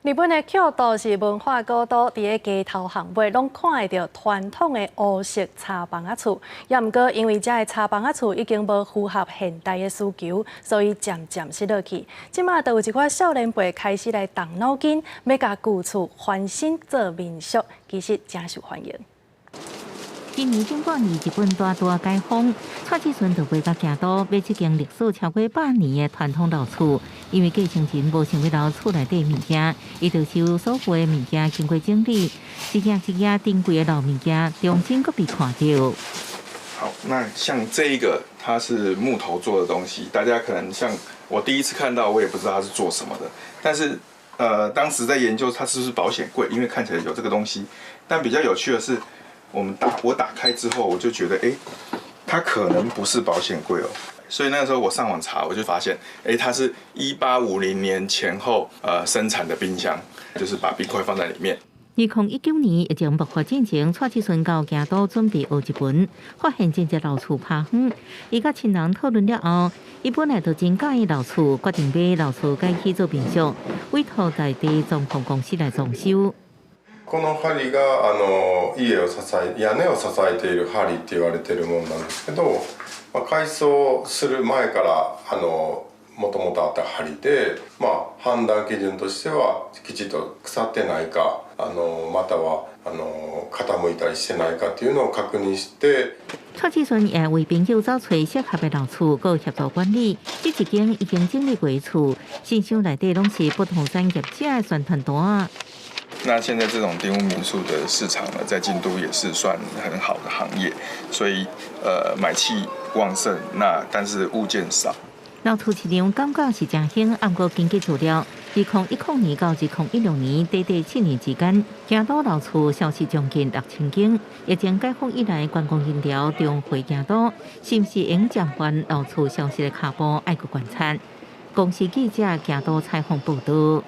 日本的京都是文化古都，佇咧街頭巷尾攏看會著傳統的烏色柴房仔厝。也毋過因為遮的柴房仔厝已經無符合現代的需求，所以漸漸式落去。這馬就有一寡少年輩開始來動腦筋，欲共舊厝翻新做民宿，其實誠受歡迎。今年頂半年日本大大解封，蔡志順就飛到京都買這間歷史超過百年的傳統老厝。因為繼承人無想欲留厝內底物件，伊就收所有的物件經過整理，一件一件珍貴的老物件，重新閣被看著。好，那像這一個，它是木頭做的東西，大家可能像我第一次看到，我也不知道它是做什麼的。但是，當時在研究它是不是保險櫃，因為看起來有這個東西。但比較有趣的是，我打開之後，我就覺得，哎，它可能不是保險櫃哦。所以那個時候我上網查，我就發現，哎，它是1850年前後，生產的冰箱，就是把冰塊放在裡面。2019年疫情爆發進前，蔡志順到京都準備學日文，發現這間老厝拍風，伊佮親人討論了後，伊本來就真佮意老厝，決定買老厝改起做民宿，委託在地裝潢公司來裝修。この梁が家を支え屋根を支えている梁って言われているものなんですけど、まあ、改装する前からもともとあった梁で、まあ、判断基準としてはきちっと腐ってないかまたは傾いたりしてないかっていうのを確認して。蔡志順也為朋友找揣適合的老厝，閣協助管理。這一間已經整理過的厝，信箱內底攏是不動產業者的宣傳單。那現在這種町屋民宿的市場呢，在京都也是算很好的行業，所以買氣旺盛，那但是物件少。老厝市場感覺是誠興，毋過根據資料，2010年到2016年，短短7年之間，京都老厝消失將近6000間。疫情解封以來，觀光人潮重回京都，是毋是會暫緩老厝消失的腳步？愛閣觀察。公視記者京都採訪報道。